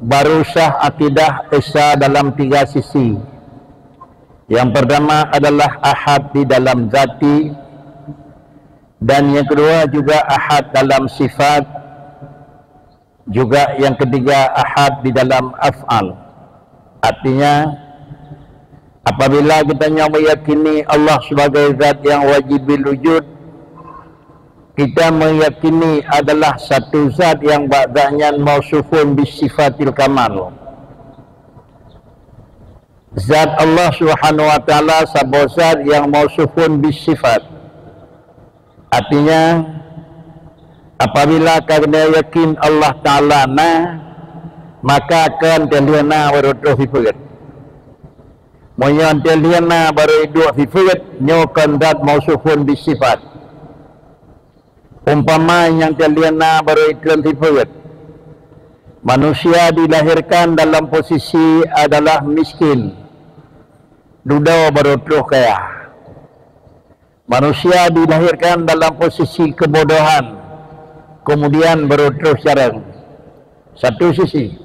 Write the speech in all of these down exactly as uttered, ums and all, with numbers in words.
Baru sah akidah esa dalam tiga sisi. Yang pertama adalah ahad di dalam zati, dan yang kedua juga ahad dalam sifat, juga yang ketiga ahad di dalam af'al. Artinya, apabila kita nyoe meyakini Allah sebagai zat yang wajib wujud, kita meyakini adalah satu zat yang bak zat nyan mausufun bisifatil kamal. Zat Allah Subhanahu wa Taala saboh zat yang mausufun bisifat. Artinya, apabila ka geutanyoe yakin Allah Taala na, maka kon teuh lheueh na baru troh sifeut. Meunyoe teuh lheueh na baru iduek sifeut, nyoe kon zat mausufun bisifat. Umpama nyang teuh lheueh na baru itrön sifeut. Manusia dilahirkan dalam posisi adalah miskin, dudoe baru troh kaya. Manusia dilahirkan dalam posisi kebodohan, kemudian baru troh carông. Satu sisi.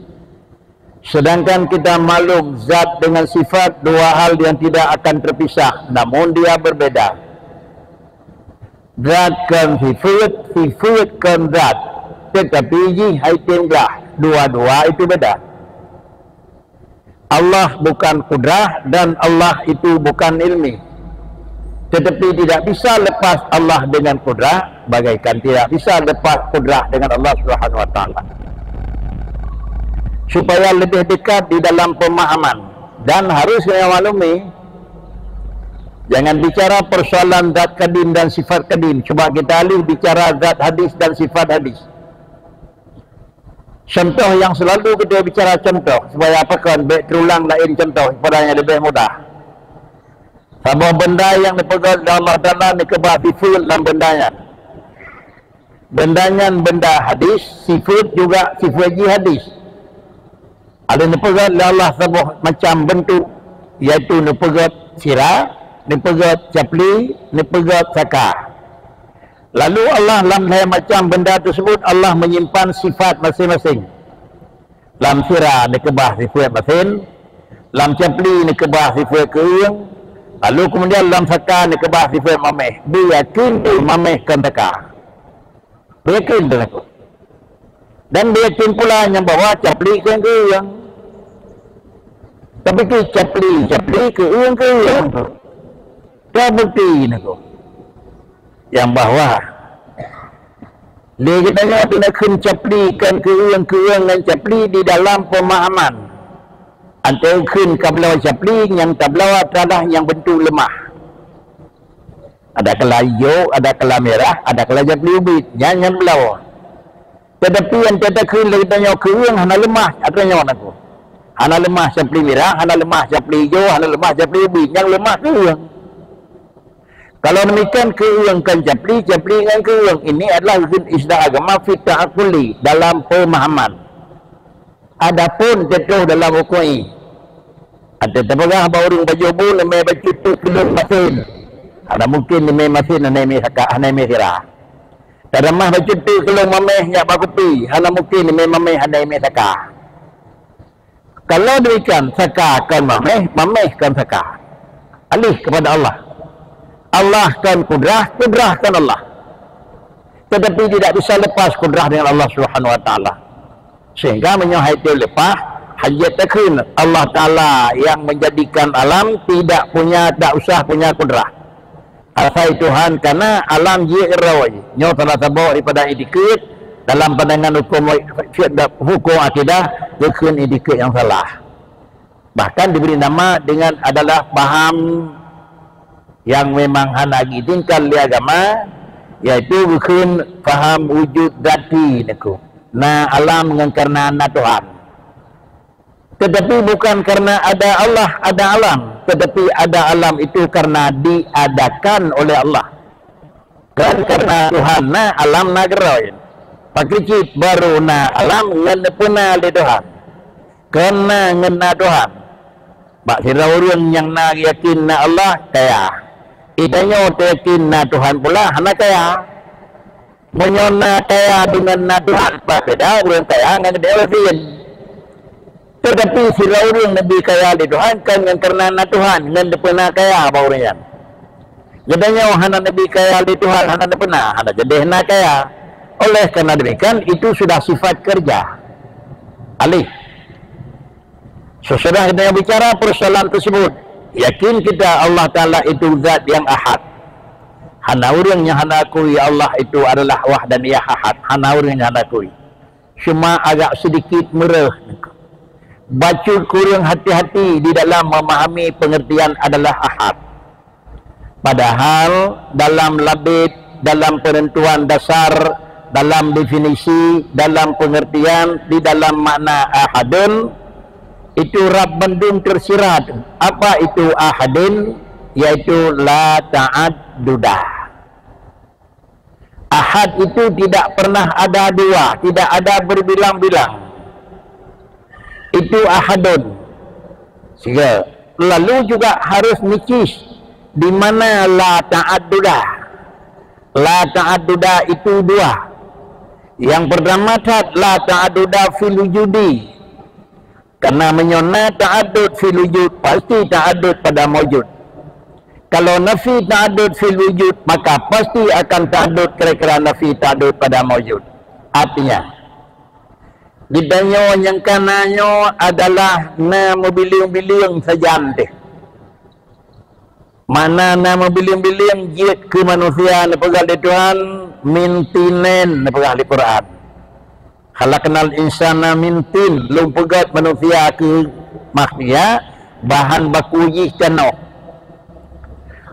Sedangkan kita maklum zat dengan sifat dua hal yang tidak akan terpisah, namun dia berbeda. Zat kon sifeut, sifeut kon zat, tetapi jih hai tem glah. Dua-dua itu beda. Allah bukan kudrah dan Allah itu bukan ilmi. Tetapi tidak bisa lepas Allah dengan kudrah, bagaikan tidak bisa lepas kudrah dengan Allah Subhanahu wa Taala. Supaya lebih dekat di dalam pemahaman dan harus kita maklumi, jangan bicara persoalan zat kadim dan sifat kadim. Cuba kita alih bicara zat hadis dan sifat hadis. Contoh yang selalu kita bicara contoh, supaya apa kon, bèk teurulang laén contoh, supaya yang lebih mudah. Saboh benda yang dipeugah oleh Allah Taala dikeubah sifeut lam benda nyan. Benda nyan benda hadis, sifeut juga sifeut jih hadis. Ada neupeugah lé Allah saboh macam bentuk, yaitu neupeugah sira, neupeugah capli, neupeugah saka. Lalu Allah lam lhèe macam benda tersebut, Allah menyimpan sifat masing-masing. Lam sira neukeubah sifat masin, lam capli neukeubah sifat keueung, lalu kemudian lam saka neukeubah sifat mamèh. Beuyakin mamèh kon saka. Beuyakin teungku. Dan beuyakin pula nyang bahwa capli keueung-keueung. Tapi ki capli, capli keueung, keueung. Teubukti teungku. Nyang bahwa lé geutanyoe teuneukheun capli kon keueung, keueung ngon capli di dalam pemahaman. Antara kheun ka bloe capli, nyang tabloe adalah nyang bentuk leumah. Ada kala ijo, ada kala mirah, ada kala capli ubit. Nyan nyang bloe. Tetapi nyang teutakheun lé geutanyoe keueung hana leumah, atra nyoe teungku. Hana leumah capli mirah, hana leumah capli ijo, hana leumah capli ubit. Nyang leumah keueung. Kalau demikian keueung kon capli, capli ngon keueung. Ini adalah kheun istilah agama fi ta'aqquli dalam pemahaman. Adapun teutroh dalam huköm, ada tapeugah bak ureuëng pajoh bu neumè bacut teuk keu lôn masin. Hana mungken neumè masin hana mè saka, hana mè sira. Tadamah bacut teuk keu lôn mamèh nyak bak kupi, hana mungken neumè mamèh hana mè saka. Kalau demikian, saka kon mamèh, mamèh kon saka. Alih kepada Allah. Allah kon kudrah, kudrah kon Allah. Tetapi tidak bisa lepas kudrah dengan Allah Subhanahu wa Taala. Sehingga meunyoe hai teuleupah, hajat takheun Allah Taala yang menjadikan alam tidak punya, tak usah punya kudrah. Asai Tuhan kana alam jeuet keudroe. Nyoe salah saboh daripada itikeuet dalam pandangan huköm, huköm akidah, geukheun itikeuet nyang salah. Bahkan diberi nama dengan adalah paham yang memang hana diizinkan lé agama, yaitu geukheun paham wujud zati teungku. Na alam ngon karena na Tuhan. Tetapi bukan karena ada Allah, ada alam, tetapi ada alam itu karena diadakan oleh Allah. Kan karena Tuhan na, alam na keudroe. Pakri cit baru na alam ngon neupeuna lé Tuhan. Kon na ngon na Tuhan. Bak sidroe ureuëng nyang na yakin na Allah, kaya. Geutanyoe teuyakin na Tuhan pula, hana kaya. Meunyoe na kaya deungon na Tuhan, bah beda ureuëng kaya ngon geutanyoe miskin. Teutapi sidroe ureuëng neubi kaya lé Tuhan, kon ngon kareuna na Tuhan, ngon neupeuna kaya bak ureuëng nyan. Geutanyoe hana neubi kaya lé Tuhan, hana neupeuna, hana jadi hana kaya. Oleh karena demikian, itu sudah sifat kerja. Alih. Sesudah kita bicara persoalan tersebut, yakin kita Allah Ta'ala itu zat yang ahad. Hana ureuëng nyang hana akui Allah itu adalah wahdaniyah ahad. Hana ureuëng nyang hana akui. Cuma agak sedikit mereh. Bacut kurang hati-hati di dalam memahami pengertian adalah ahad. Padahal dalam labid, dalam penentuan dasar, dalam definisi, dalam pengertian, di dalam makna ahadun, itu rab bandum tersirat. Apa itu ahadun? Yaitu la ta'adduda. Ahad itu tidak pernah ada dua, tidak ada berbilang-bilang. Itu ahadun. Sehingga lalu juga harus nicis di mana la ta'adduda. La ta'adduda itu dua. Yang pertama that la ta'adduda fil wujudi. Karena meunyoe na ta'addud fil wujud, pasti ta'addud pada maujud. Kalau nafi ta'addud fil wujud, maka pasti akan ta'addud kira-kira nafi ta'addud pada maujud. Artinya, geutanyoe nyang ka na nyoe adalah na meubileung-bileung sajan teuh. Mana na meubileung-bileung jeuet keu manusia neupeugah lé Tuhan, min tinin neupeugah lé Quran. Khalaqnal insana min tin, lôn peugét manusia keu makhsia, bahan baku jih tanoh.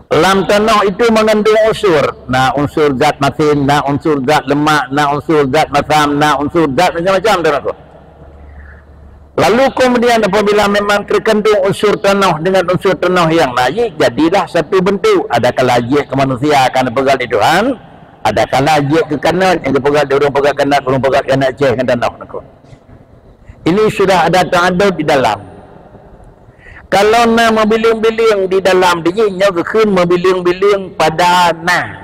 Lam tanoh itu mengandung unsur, na unsur zat masin, na unsur zat lemak, na unsur zat masam, na unsur zat macam-macam tanoh. Lalu kemudian apabila memang terkandung unsur tanoh dengan unsur tanoh yang lain, jadilah satu bentuk. Adakala jeuet keu manusia akan peugah lé Tuhan, adakala jeuet keu kanot nyang geupeugah lé ureuëng peugah kanot, ureuëng peugah kanot Aceh ngon tanoh nako. Ini sudah ada ta'adud di dalam. Kalau na meubileung-bileung di dalam, dijih nyoe geukheun meubileung-bileung pada na.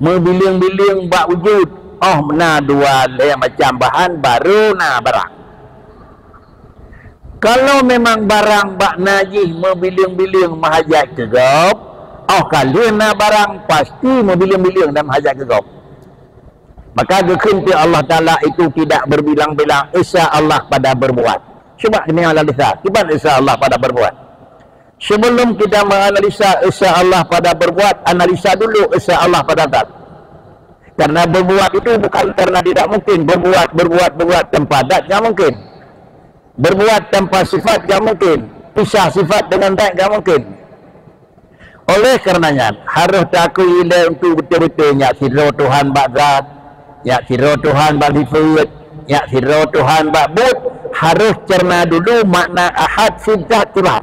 Meubileung-bileung bak wujud, óh na dua lhée macam bahan, barô na barang. Kalau memang barang bak na jih meubileung-bileung meuhajat keu gob, óh ka lheueh na barang pasti meubileung-bileung dan meuhajat keu gob. Maka geukheun Allah Taala itu tidak berbilang-bilang, Esa Allah pada berbuat. Cuba keuneuk analisa, kiban Esa Allah pada berbuat. Sebelum kita menganalisa Esa Allah pada berbuat, analisa dulu Esa Allah pada zat. Karena berbuat itu bukan karena tidak mungkin. Berbuat, berbuat, berbuat tanpa zat tidak mungkin. Berbuat tanpa sifat tidak mungkin. Pisah sifat dengan zat tidak mungkin. Oleh karenanya, harus takui ilée untuk betul-betul nyak sidroe Tuhan bak zat, nyak sidroe Tuhan bak sifat, nyak sidroe Tuhan bak buet, harus cerna dulu makna ahad fi zat Tuhan.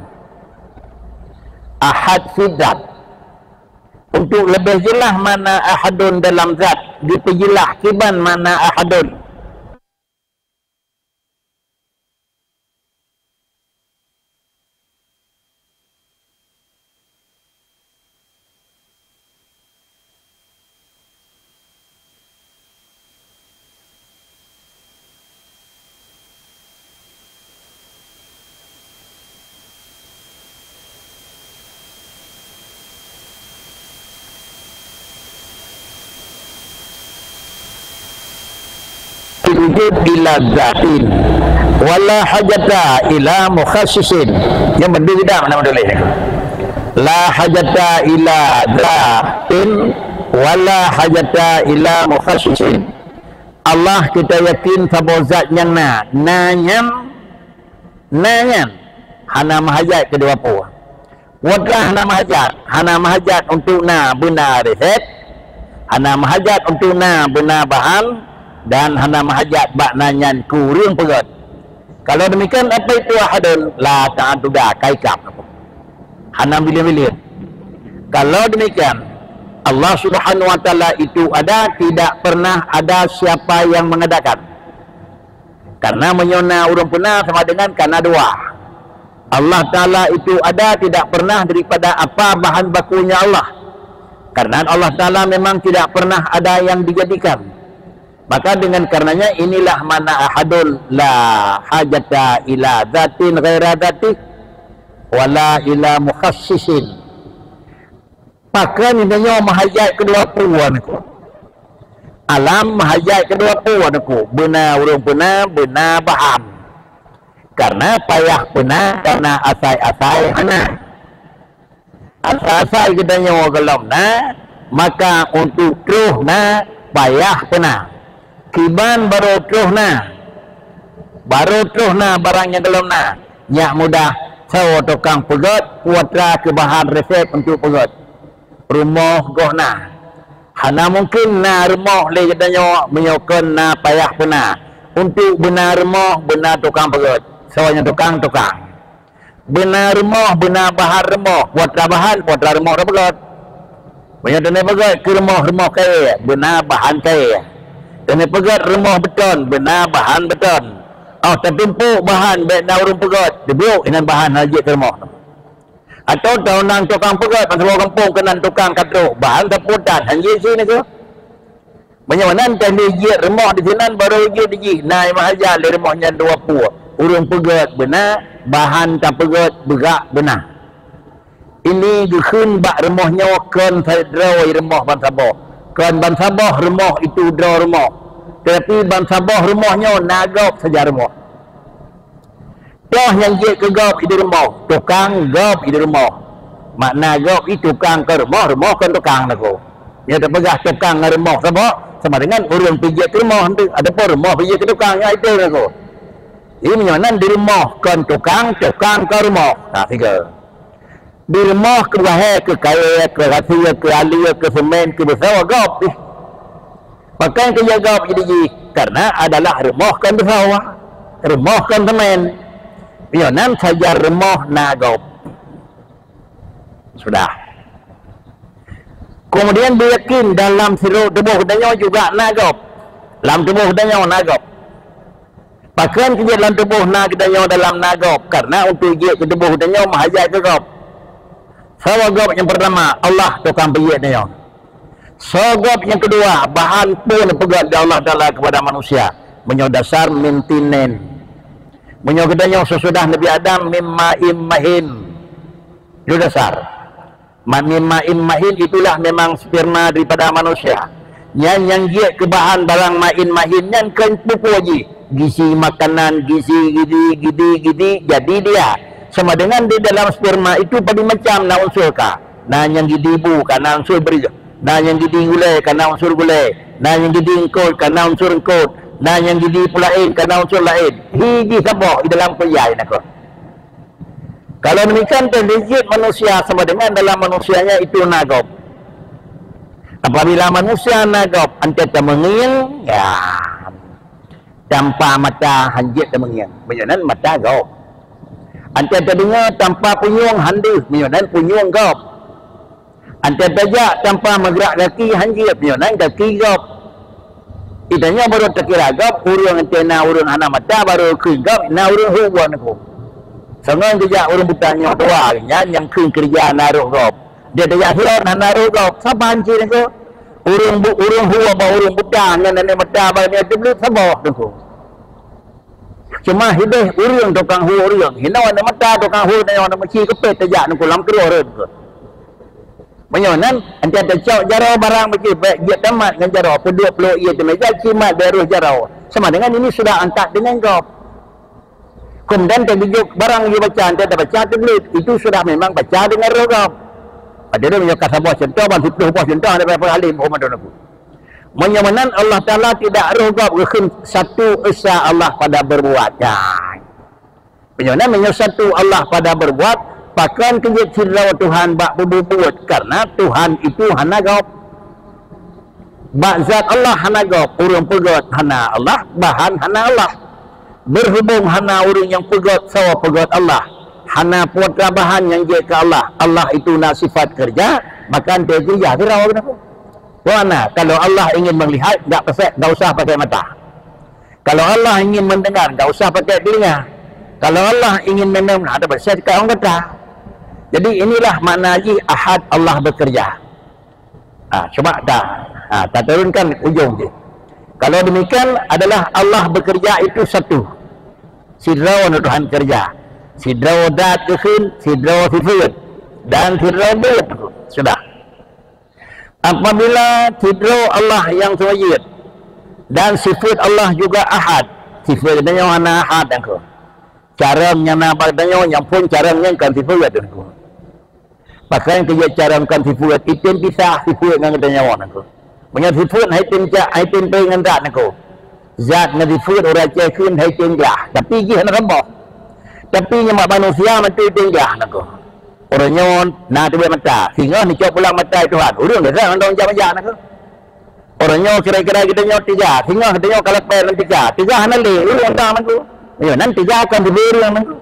Ahad fi zat. Untuk lebih jelas makna ahadun dalam zat, dipeujelas kiban makna ahadun. Wujud ila zatin, wala hajata ila mukhassisin. Yang penting kita mana tulis ni? La hajata ila zatin, wala hajata ila mukhassisin. Allah kita yakin saboh zat nyang na, na nyan, na nyan hana meuhajat keu dua pue. Watlah hana meuhajat, hana meuhajat untuk na beuna resep, hana meuhajat untuk na beuna bahan, dan hana meuhajat bak na nyan keu ureuëng peugét. Kalau demikian, apa itu ahadun? La ta'adduda, kaikam. Hana bileung-bileung. Kalau demikian, Allah Subhanahu wa Taala itu ada, tidak pernah ada siapa yang mengadakan. Karena meunyoe na ureuëng peuna sama dengan kana dua. Allah Taala itu ada tidak pernah daripada apa bahan bakunya Allah. Karena Allah Taala memang tidak pernah ada yang dijadikan. Maka dengan karenanya inilah makna ahadun la hajata ila zatin ghaira zatih wala ila mukhassisin. Pakon nyoe meuhajat keudua peue nyoe? Alam meuhajat keudua peue nyoe? Beuna ureuëng peuna, beuna bahan. Karena payah peuna, karena asai-asai hana. Asai-asai geutanyoe gohlom na, maka untuk troh na payah peuna. Kiban barô troh na, barô troh na barang nyang gohlom na. Nyak mudah, soe tukang peugét, putra keu bahan resep untuk peugét. Rumoh goh na. Hana mungken na rumoh lé geutanyoe meunyoe kon na payah peuna. Untuk beuna rumoh, beuna tukang peugét. Soe nyang tukang, tukang. Beuna rumoh, beuna bahan rumoh, putra bahan, putra rumoh tapeugét. Meunyoe taneuk peugét keu rumoh, rumoh kayée, beuna bahan kayée. Taneuk peugét rumoh beton, beuna bahan beton. Oh, tatumpok bahan bék na ureuëng peugét, teubiet inan bahan hana jeuet keu rumoh. Atawa taundang tukang peugét ban saboh gampông keunan tukang ka troh, bahan tapeutan, hana jeuet sie nyoe. Meunyoe nan teuh lé jeuet rumoh di sinan barô jeuet di jih, na meuhajat lé rumoh nyan dua peue. Ureuëng peugét beuna, bahan tapeugét beugak beuna. Ini geukheun bak rumoh nyoe kon sidroe rumoh bansaboh. Kon bansaboh rumoh itu droe rumoh. Tetapi bansaboh rumoh nyoe na gob saja rumoh. Toh nyang jeuet keu gob i di rumoh, tukang gob i di rumoh. Makna gob i tukang keu rumoh, rumoh kon tukang lagoe. Nyoe teupeugah tukang ngon rumoh saboh, sama dengan ureuëng pih jeuet keu rumoh tu, ataupun rumoh pih jeuet keu tukang, nyoe itu lagoe. Jadi meunyoe nan di rumoh kon tukang, tukang kon rumoh. Nah, tiga. Di rumoh keu bahée, keu kayée, keu asie, keu alie, keu semen, keu beusoe gob pih. Pakon keu jeuet gob di jih? Karena adalah rumoh kon beusoe, rumoh kon semen. Nyoe nan saja rumoh na gob. Sudah. Kemudian beuyakin dalam sidroe tuboh geutanyoe juga na gob. Lam tuboh geutanyoe na gob. Pakon keu jeuet lam tuboh na geutanyoe dalam na gob? Karena untuk jeuet keu tuboh geutanyoe meuhajat keu gob. Soe gob nyang pertama? Allah tukang peujiet tanyoe. Soe gob nyang keudua? Bahan peue neupeugét lé Allah Taala kepada manusia. Meunyoe dasar min tinin. Meunyoe geutanyoe sesudah Nabi Adam mim ma'im mahin. Itu dasar. Ma-, mim ma'im mahin itulah memang sperma daripada manusia. Nyan nyang jeuet keu bahan barang ma'in mahin nyan kon peue-peue jih. Gizi makanan, gizi gidi, gidi, gidi, jadi dia. Sama dengan di dalam sperma itu padum macam na unsur ka. Na nyang gidi bu ka na unsur beri. Na nyang gidi gulai ka na unsur gulai. Na nyang gidi eungkot ka na unsur eungkot. Na nyang gidi peulaén ka na unsur laén. Hi jih saboh di dalam peuet jih na kon. Kalau demikian, teuh lé jeuet manusia sama dengan dalam manusianya itu na gob. Apabila manusia na gob, anté tameungieng, ya, tanpa mata han jeuet tameungieng. Meunyoe nan mata gob. Anté tadeungoe tanpa punyueng han deuh, meunyoe nan punyueng gob. Anté tajak tanpa meugrak gaki han jeuet, meunyoe nan gaki gob. Di tanyoe barô takira gob, ureuëng anté na ureuëng hana mata barô kheun gob, na ureuëng hu buet nangku. Songon geujak ureuëng buta nyoe dua, nyan nyang kheun keureuja na roh gob. Dia tajak hireuen hana roh gob, saban cit nangku. Ureuëng bu-, ureuëng hu bak ureuëng buta ngon aneuk mata bak nyan teubleuet saboh nangku. Cuma hideh ureuëng tukang hu ureuëng, hinoe aneuk mata tukang hu tanyoe aneuk meuci keupet tajak nangku lam keudroe rot nangku. Meunyoe nan, anté tacok jaroe barang meuci bék jeuet tamat ngon jaroe, peuduek ploh ie teumeja cimat bak roh jaroe. Sama dengan ini sudah angkat dengan gob. Kemudian tabijok barang jih baca, anté tabaca teubleuet, itu sudah memang baca dengan roh gob. Padahai dia meunyoe ka saboh contoh, ban siplôh boh contoh, ada berapa kali boh madon aku. Meunyoe meunan Allah Taala tidak roh gob geukheun satu esa Allah pada berbuat. Ya. Meunyoe na meunyoe satu Allah pada berbuat, pakon keu jeuet sidroe Tuhan bak peubuet-buet, karena Tuhan itu hana gob. Bak zat Allah hana gob, ureuëng peugét hana Allah, bahan hana Allah. Berhubung hana ureuëng nyang peugét sawa peugét Allah, hana putra bahan nyang jeuet keu Allah, Allah itu na sifat keureuja, maka anté keureuja sidroe keunoe. Wana, kalau Allah ingin melihat, enggak pesek, enggak usah pakai mata. Kalau Allah ingin mendengar, enggak usah pakai telinga. Kalau Allah ingin minum, nah, ada bersih dekat orang kata. Jadi inilah makna jih Ahad Allah bekerja. Ha, cuba dah. Ha, taturunkan ujung jih. Kalau demikian adalah Allah bekerja itu satu. Sidroe Tuhan kerja. Sidroe zat geukheun, sidroe sifeut, dan sidroe buet. Sudah. Apabila sidroe Allah nyang seumayeuet dan sifeut Allah juga ahad, sifeut geutanyoe hana ahad nangko. Carông nyang na bak geutanyoe nyang phon carông nyan kon sifeut nangko. Pakon keu jeuet carông kon sifeut, item pisah sifeut ngon geutanyoe nangko. Meunyoe sifeut hai tem cak, hai tem pei ngon zat nangko. Zat ngon sifeut ureueng Aceh kheun hai tem glah, tapi jih hana saboh. Tapi nyang bak manusia mantong item glah nangko. Uroe nyoe na teubiet mata, singoh neucok pulang mata Tuhan. Ureueng biasa ngon dong jak-jak nangko. Uroe nyoe kira-kira geutanyoe tiga, singoh geutanyoe ka lapée ngon tiga. Tiga hana lé, ureueng dong nangko. Nyoe nan tiga kon dibeureung nangko.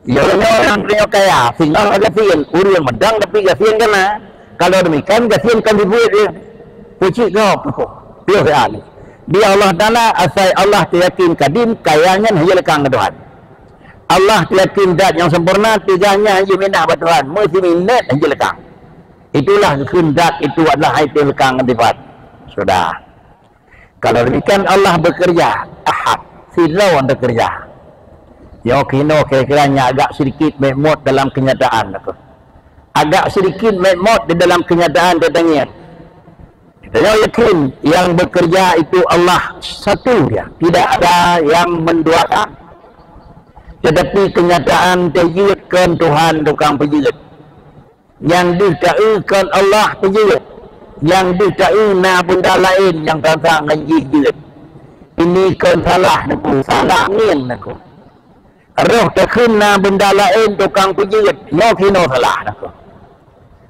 Nyoe nyoe ureueng nyoe kaya, singoh gasien, ureueng meudang tapi gasien kana. Kalau demikian gasien kon dibeuet dia. Pucik gob nangko. Piôh ya ni. Di Allah Taala, asai Allah teuyakin kadim, kaya nyan hana lekang ngon Tuhan. Allah teuyakin zat nyang sempurna, tiga nyan hana minah bak Tuhan, meusiminét hana lekang. Itulah geukheun zat itu adalah hai teuh lekang ngon sifat. Sudah. Kalau demikian Allah bekerja, ahad, sidroe bekerja. Nyoe keunoe kira-kira nyan agak sedikit meu'mot dalam kenyataan aku. Agak sedikit meu'mot di dalam kenyataan teutangieng. Kita yakin yang bekerja itu Allah satu dia, tidak ada yang menduakan. Tetapi kenyataan teujeuet kon Tuhan tukang peujeuet. Nyang deuh taeu kon Allah peujeuet. Nyang deuh taeu na benda laén nyang teuntang ngon jih jeuet. Ini kon salah nangko, salah ngieng nangko. Roh takheun na benda laén tukang peujeuet, nyoe keunoe salah nangko.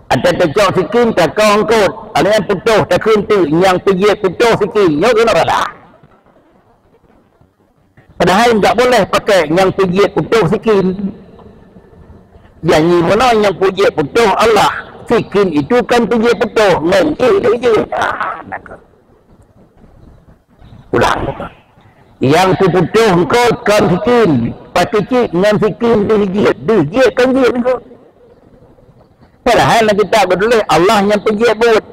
Ateueh teucok sikin takong kot, ada nyang putôh takheun teuk nyang peujeuet putôh sikin, nyoe keunoe salah. Padahai tak boleh pakai nyang peujeuet putôh sikin. Janji meunoe nyang peujeuet putôh Allah, sikin itu kan peujeuet putôh, ngon jih deuh jeuet. Ah, nangko. Ulang. Nyang peuputôh engko kon sikin, pasti cit ngon sikin deuh jeuet, deuh jeuet kon jeuet engko. Padahai lam kitab geutuléh Allah nyang peujeuet buet.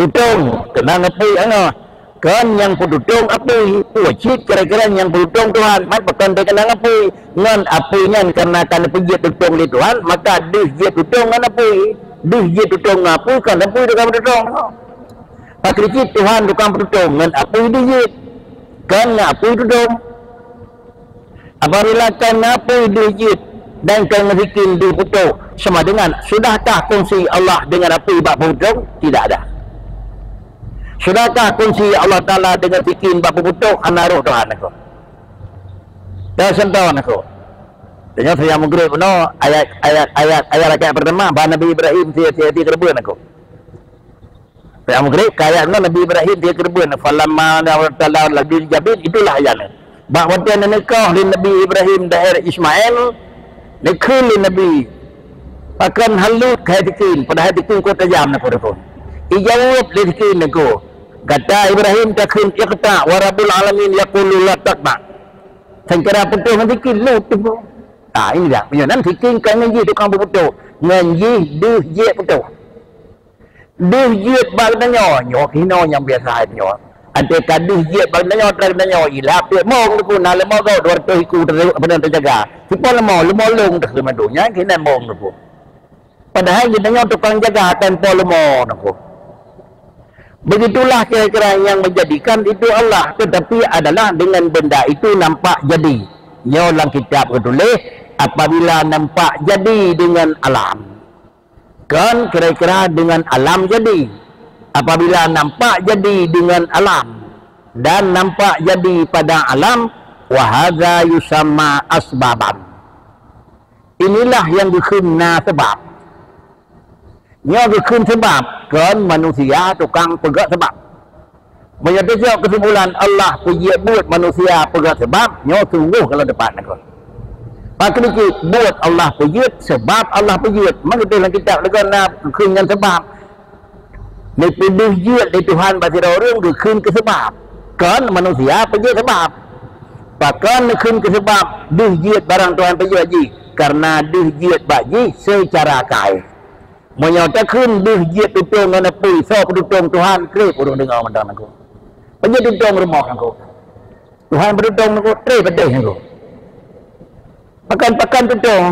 Tutong, keunong apui angoh. Kon nyang peututong apui, peue cit kira-kira nyang peututong Tuhan, mat pakon teukeunong apui. Ngon apui nyan karena ka neupeujeuet tutong lé Tuhan, maka deuh jeuet tutong ngon apui. Deuh jeuet tutong ngon apui, kon apui tukang peututong. Pakri cit Tuhan tukang peututong, ngon apui deuh jeuet. Kon ngon apui tutong. Apabila kon apui deuh jeuet dan kon ngon sikin deuh putôh, sama dengan, sudahkah kongsi Allah dengan apui bak peututong? Tidak ada. Sudahkah kongsi Allah Taala dengan sikin bak peututong? Hana roh Tuhan aku. Dan sentuh aku. Tanya saya menggrek penuh ayat, ayat, ayat, ayat rakaat pertama, bah Nabi Ibrahim, saya, saya, saya kerebeuen aku. Peuet Maghrib, keu ayat nyoe Nabi Ibrahim dia keureubeuen, "Falamma nadara bil jabin," itulah ayat nyoe. Bak watèe neunikah lé Nabi Ibrahim dan Ismail, neukheun lé Nabi, "Pakon hana lheueh keu hai sikin, padahai sikin ka tajam nangko." Ijaweueb lé sikin nangko, "Gata Ibrahim takheun iqta' wa Rabbul Alamin yaqulu la taqta'." Sangkira putôh ngon sikin lheueh teupeu. Ah, ini dah. Meunyoe nan sikin ka ngon jih tukang peuputôh, ngon jih deuh jeuet putôh. Deuh jeuet bak geutanyoe, nyoe keunoe nyang biasa nyoe. Até ka deuh jeuet bak geutanyoe, atra geutanyoe, ilap peuet mong teupeu na limong goe, dua ratus iku teupeu, apa nyang teujaga. Sipa leumo, leumo lôn teupeu madu, nyan keunan mong teupeu. Padahai geutanyoe tukang jaga tanpa leumo teupeu. Begitulah kira-kira yang menjadikan itu Allah, tetapi adalah dengan benda itu nampak jadi. Nyoe lam kitab geutuléh, apabila nampak jadi dengan alam. Kan kira-kira dengan alam jadi. Apabila nampak jadi dengan alam dan nampak jadi pada alam, wa hadza yusamma asbaban. Inilah yang geukheun na sebab. Nyoe geukheun sebab, kan manusia tukang peugah sebab. Meunyoe teucok keusimpulan Allah peujeuet buet manusia peugah sebab, nyoe sungguh kalau tepat nangko. Pakri cit buet Allah peujeuet, sebab Allah peujeuet. Meugeudeh lam kitab leugon na geukheun ngon sebab. Neupeudeuh jeuet lé Tuhan bak sidroe ureuëng geukheun keu sebab. Kon manusia peujeuet sebab. Pakon neukheun keu sebab deuh jeuet barang Tuhan peujeuet jih? Karena deuh jeuet bak jih seucara kayée. Meunyoe takheun deuh jeuet tutong ngon apui, soe peututong Tuhan, kreb ureuëng deungoe mantong nangko. Jeuet tutong rumoh nangku. Tuhan beututong nangku, trép padeh nangku. Pakan-pakan tutong,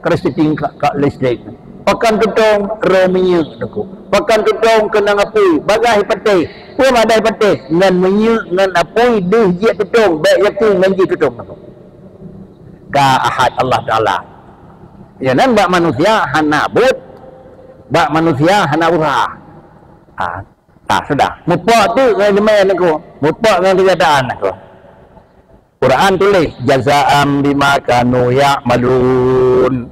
keureuseuting ka, ka listrik. Pakan tutong, roh minyeuk nangku. Pakan tutong, keunong apui, bagaih patéh. Peue madah patéh? Ngon minyeuk, ngon apui, deuh jeuet tutong, bèk yakin ngon jih tutong nangku. Ka Ahad Allah Taala. Ya nan bak manusia hana buet, bak manusia hana usaha. Ha, ha, sudah. Mupok tu ngon ileumèe nangku. Mupok ngon kenyataan nangku. Quran tuléh, "Jazaan bima kanu ya'malun."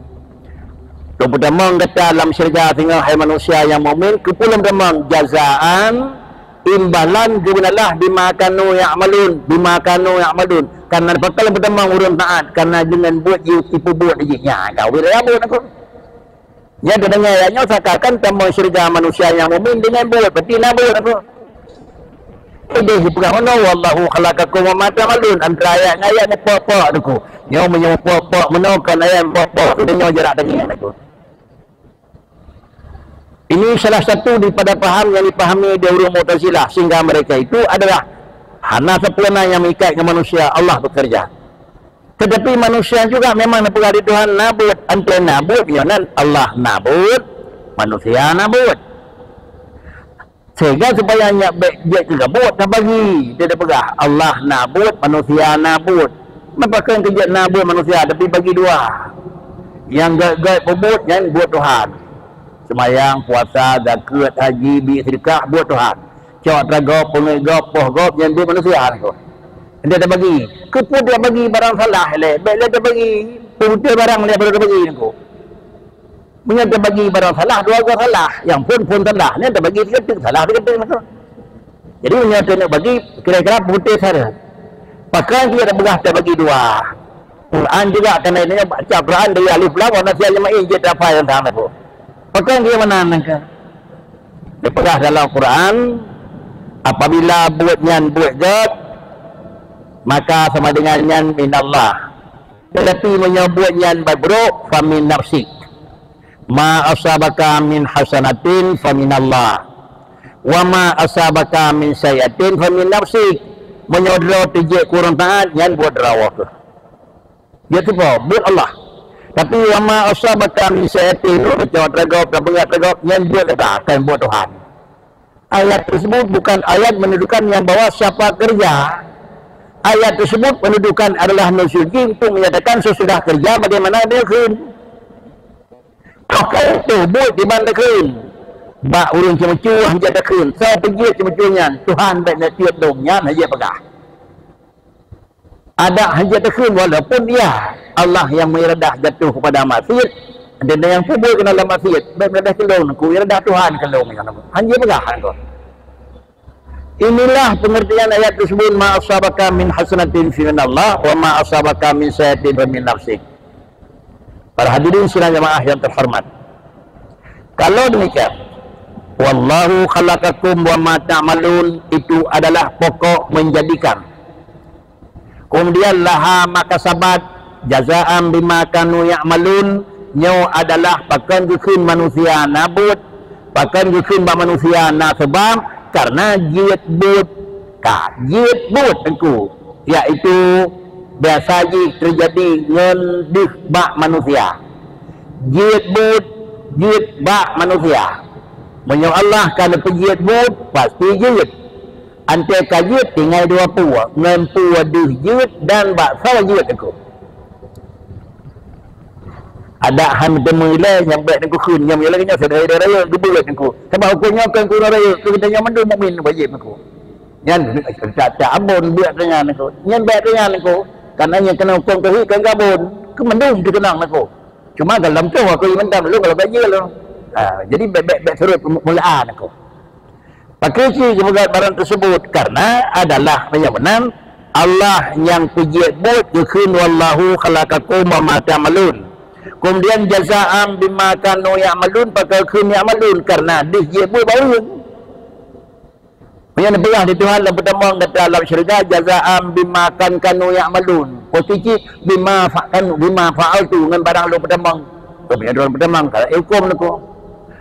Lôn peutamong gata lam syeuruga singoh, hai manusia nyang mukmin, keupeue lôn peutamong, jazaan, imbalan geubeunalaih bima kanu ya'malun, bima kanu ya'malun. Karena pakon lôn peutamong ureueng taat, karena deungon buet jih, jipeubuet jih. Nyan ka ubit raya buet aku. Nyan teudeungoe ayat nyoe seakan-akan tamong syeuruga manusia nyang mukmin deungon buet, berarti na buet apa? Ideh jipeugah meunoe, "Wallahu khalaqakum wa ma ta'malun." Antara ayat ngon ayat meupok-pok nangku. Nyoe meunyoe meupok-pok meunoe kon ayat meupok-pok, nyoe jarak teungoh nangku. Ini salah satu daripada paham yang dipahami di ureueng Mu'tazilah, sehingga mereka itu adalah hana sapeue na nyang meuikat ngon manusia, Allah bekerja. Tetapi manusia juga memang neupeugah di Tuhan na buet, antara na buet nyoe nan Allah na buet, manusia na buet. Sehingga supaya nyak bèk jeuet keu gabut, tabagi. Dia dah peugah, Allah na buet, manusia na buet. Meupakan keu jeuet na buet manusia, tapi bagi dua. Nyang gèt-gèt peubuet, nyan buet Tuhan. Seumayang, puasa, zakeuet, haji, bi seudeukah, buet Tuhan. Cok atra gob, peungeuet gob, poh gob, nyan buet manusia nangku. Dia tabagi. Keupeue dia bagi barang salah lé? Bèk lé tabagi. Peubuté barang lé baru tabagi nangku. Meunyoe tabagi barang salah, dua goe salah. Nyang phon-phon salah. Nyan tabagi sikeudeueng salah sikeudeueng nangku. Jadi meunyoe taneuk bagi, kira-kira peubuté salah. Pakon dia dah peugah tabagi dua. Quran juga keunan nyoe baca Quran dari alif lam, wana sia jama'i jeuet hafai teuntang nangku. Pakon dia meunan nangku. Dipeugah dalam Quran, apabila buet nyan buet gèt, maka sama dengan nyan minallah. Tetapi meunyoe buet nyan babrok, famin nafsik. Ma asabaka min hasanatin faminallah. Wa ma asabaka min sayyi'atin famin nafsik. Meunyoe droe teujeuet keu ureueng taat, nyan buet droe kheueh. Dia tu buet Allah. Tapi wa ma asabaka min sayyi'atin, cok atra gob, tabeungèt atra gob, nyan buet gata, kon buet Tuhan. Ayat tersebut bukan ayat menunjukkan yang bahwa siapa kerja. Ayat tersebut menunjukkan adalah nuzul jin untuk menyatakan sesudah kerja bagaimana dia kheun. Toh ka tuh buet diban takheun. Bak ureueng ceumeucue hanjeuet takheun. Soe peujeuet ceumeucue nyan? Tuhan bèk neutiep dong nyan hanjeuet peugah. Adak hanjeuet takheun walaupun iya Allah yang mengiradah jatuh kepada maksiat, dan yang peubuet keunan lam maksiat, bèk meuiradah keu lôn, ku iradah Tuhan keu lôn nyan. Hanjeuet peugah nyan. Inilah pengertian ayat tersebut, "Ma asabaka min hasanatin faminallah, wa ma asabaka min sayyi'atin famin nafsik." Para hadirin sidang jamaah yang terhormat. Kalau demikian, "Wallahu khalaqakum wa ma ta'malun" itu adalah pokok menjadikan. Kemudian, "Laha ma kasabat jazaan bima kanu ya'malun", nyoe adalah pakon geukheun manusia na buet, pakon geukheun bak manusia na seubab, karena jeuet buet. Ka, jeuet buet teungku, yaitu biasa jih teujadi ngon deuh bak manusia. Jeuet buet, jeuet bak manusia. Meunyoe Allah ka neupeujeuet buet, pasti jeuet. Antée ka jeuet tinggai dua peue, ngon peue deuh jeuet dan bak soe jeuet teungku. Adak han teumeu ilée nyang bèk teungku kheun, nyang ilée nyoe saudara-saudara rayeuk geubeuet teungku. Sabab huköm nyoe kon keu ureueng rayeuk, keu geutanyoe mandum mukmin wajéb teungku. Nyan tak, tak abon beuet teuh nyan teungku. Nyan bèk teuh nyan teungku. Karena nyang keuneuk huköm tauhid kon keu abon, keu mandum teukeunong teungku. Cuma goh lom troh aku iman tam lôn goh lom bajeu lôn. Ha, jadi bèk, bèk, bèk surot mulaan aku. Pakri cit geupeugah barang tersebut, karena adalah meunyoe meunan Allah nyang peujeuet buet geukheun, "Wallahu khalaqakum wa ma ta'malun." Kemudian, "Jazaan bima kanu ya'malun", pakon kheun ya'malun, karena deuh jeuet buet bak ureueng. Meunyoe neupeugah di Tuhan lôn peutamong gata lam syeuruga, "Jazaan bima kan kanu ya'malun." Posisi bima fa-, kan, bima fa'altu, ngon barang lôn peutamong. Keu meunyoe droe peutamong, ka huköm lôn.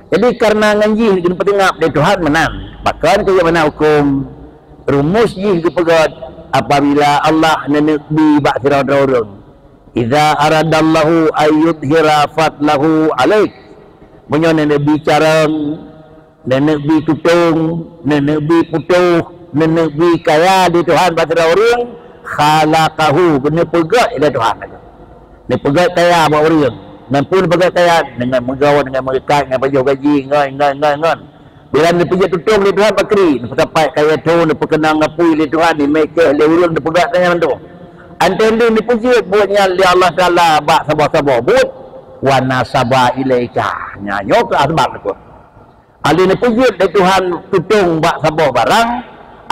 Jadi, kareuna ngon jih geupeuteungab lé Tuhan meunan. Pakon keu meunan huköm. Rumus jih geupeugét apabila Allah neuneuk bi bak sidroe-droe ureuëng. "Idza aradallahu an yudhhira fadlahu alaik." Meunyoe neuneuk bi carông, neuneuk bi tutong, neuneuk bi putôh, neuneuk bi kaya di Tuhan bak sidroe ureuëng, khalaqahu, neupeugét lé Tuhan. Neupeugét kaya bak ureuëng. Ngon peue neupeugét kaya? Deungon meugawa, deungon meukat, deungon pajoh gaji, ngon, ngon, ngon, ngon. Bila neupeujeuet tutong lé Tuhan pakri, neupeusapat kaya tho, neupeukeunong apui lé Tuhan, imé keh lé ureuëng, neupeugét kaya mandum. Anteng deuh neupeujeuet buet nyan lé Allah Taala bak saboh-saboh buet, wa nasaba ilaika. Nyan nyoe keuh asbab neupeugét. Alih neupeujeuet lé Tuhan tutong bak saboh barang,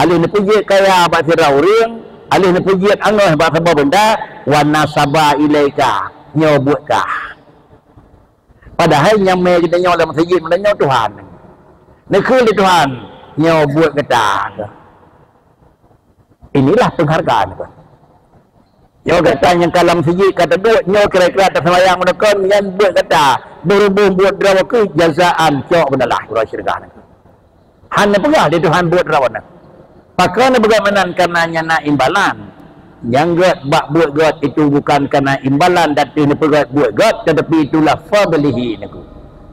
alih neupeujeuet kaya bak sidroe ureuëng, alih neupeujeuet angoh bak saboh benda, wa nasaba ilaika, nyoe buet kah. Padahai nyang mé geutanyoe lam meuseujid meunyoe Tuhan. Neukheun lé Tuhan, nyoe buet gata. Inilah penghargaan. Nyoe gata nyang ka lam meuseujid ka taduek, nyoe kira-kira taseumbahyang meunokon, nyan buet gata. Berhubung buet droe keuh jazaan cok beunalah uroe syeuruga. Hana peugah lé Tuhan buet droe nyan. Pakon peugah meunan? Karena nyan na imbalan. Nyang gét bak buet gét itu bukan karena imbalan dan itu neupeugét buet gét, tetapi itulah fadlihi niku.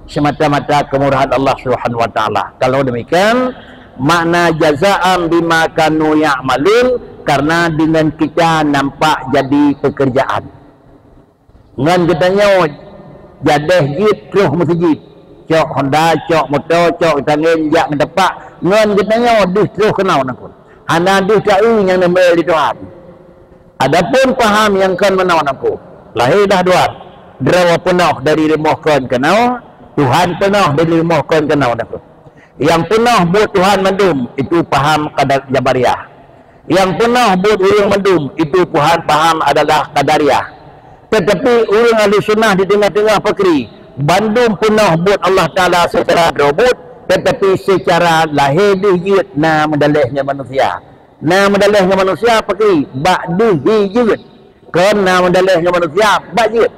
Semata-mata kemurahan Allah Subhanahu wa Taala. Kalau demikian, makna jazaan bima kanu ya'malun, karena dengan kita nampak jadi pekerjaan. Ngon geutanyoe jadeh jeuet troh meuseujid. Cok honda, cok moto, cok tangen jak ngon tapak. Ngon geutanyoe deuh troh keunoe nakon. Hana deuh taeu nyang neumé lé Tuhan. Adapun paham nyang kon meunoe nakon. Lahé dah dua. Droe peunoh dari rumoh kon keunoe, Tuhan peunoh dari rumoh kon keunoe nakon. Nyang peunoh buet Tuhan mandum, itu paham qadar Jabariyah. Nyang peunoh buet ureuëng mandum, itu Tuhan paham adalah Qadariyah. Tetapi ureuëng ahli sunnah di teungoh-teungoh pakri, bandum peunoh buet Allah Taala secara droe buet, tetapi secara lahé deuh jeuet na meudaleh ngon manusia. Na meudaleh ngon manusia pakri, bak deuh hi jeuet. Kon na meudaleh ngon manusia, bak jeuet.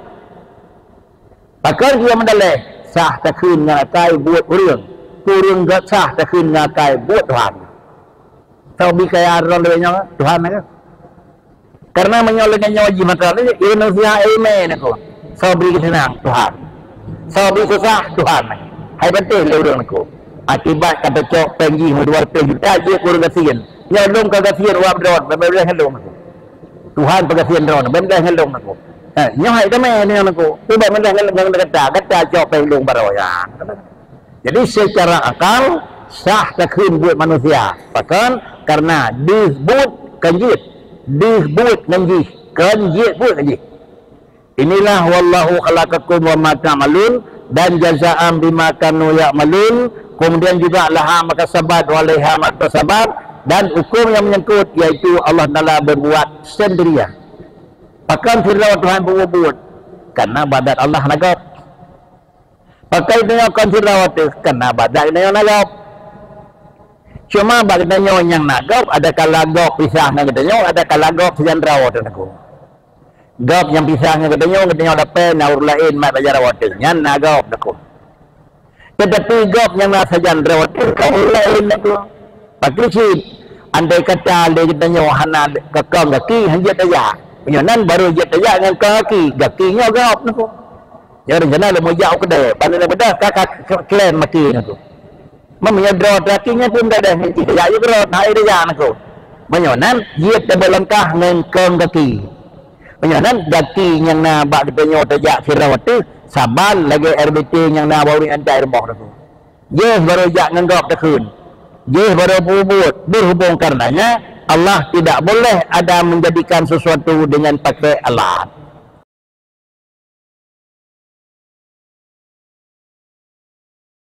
Pakon jeuet meudaleh, sah takheun ngon akai buet ureuëng. Ureuëng gét sah takheun ngon akai buet Tuhan. Soe bri kaya droe lagée nyoe, Tuhan na. Karena meunyoe lagée nyoe jih mata lé, manusia imé nakon. Soe bri keuseunang, Tuhan. Soe bri susah, Tuhan. Hai patéh lé ureuëng nakon. Akibat ka tacok péng jih meudua reutôh juta jeuet ureuëng gasien. Nyoe lôn ka gasien uap droe, beubaih ngon lôn nakon. Tuhan peugasien droe, beubaih ngon lôn nakon. Eh, nyoe hai tamé nyoe nakon. Ubak beubaih ngon lôn gata, gata cok péng lôn baroe nyan. Jadi, secara akal, sah takheun buet manusia. Pakon? Karena deuh buet kon jeuet. Deuh buet ngon jih. Kon jeuet buet ngon jih. Inilah wallahu khalaqakum wa ma ta'malun, dan jazaan bima kanu ya'malun. Kemudian juga laha makasabat wa alaiha maktasabat, dan hukum yang menyangkut, yaitu Allah Taala berbuat sendirian. Pakon sidroe Tuhan peubuet? Karena badat Allah na gob. Pakon tanyoe kon sidroe teuh, karena badat tanyoe na gob. Cuma bak geutanyoe nyang na gob, ada kala gob pisah ngon geutanyoe, ada kala gob sijan droe teuh nakon. Gob nyang pisah ngon geutanyoe, geutanyoe lapée na ureuëng laén mat bak jaroe teuh, nyan na gob nakon. Tetapi gob nyang na sajan droe teuh ka ureuëng laén nakon. Pakri cit, andai kata lé geutanyoe hana keukong gaki, han jeuet tajak. Meunyoe nan baru jeuet tajak ngon kong gaki, gaki nyoe gob nakon. Nyoe rencana lé meujak u keudè, ban lé beudoh ka, ka klaim maki nakon. Meunyoe droe teuh gaki nyan pun gadeh, jak ju keurot, hai tajak nakon. Meunyoe nan, jeuet tabeulangkah ngon kong gaki. Meunyoe nan, gaki nyang na bak geutanyoe tajak sidroe teuh, saban lagée R B T nyang na bak ureuëng antai rumoh nakon. Jih baru jak ngon gob takheun. Jih baru peubuet. Berhubung karenanya, Allah tidak boleh ada menjadikan sesuatu dengan pakai alat.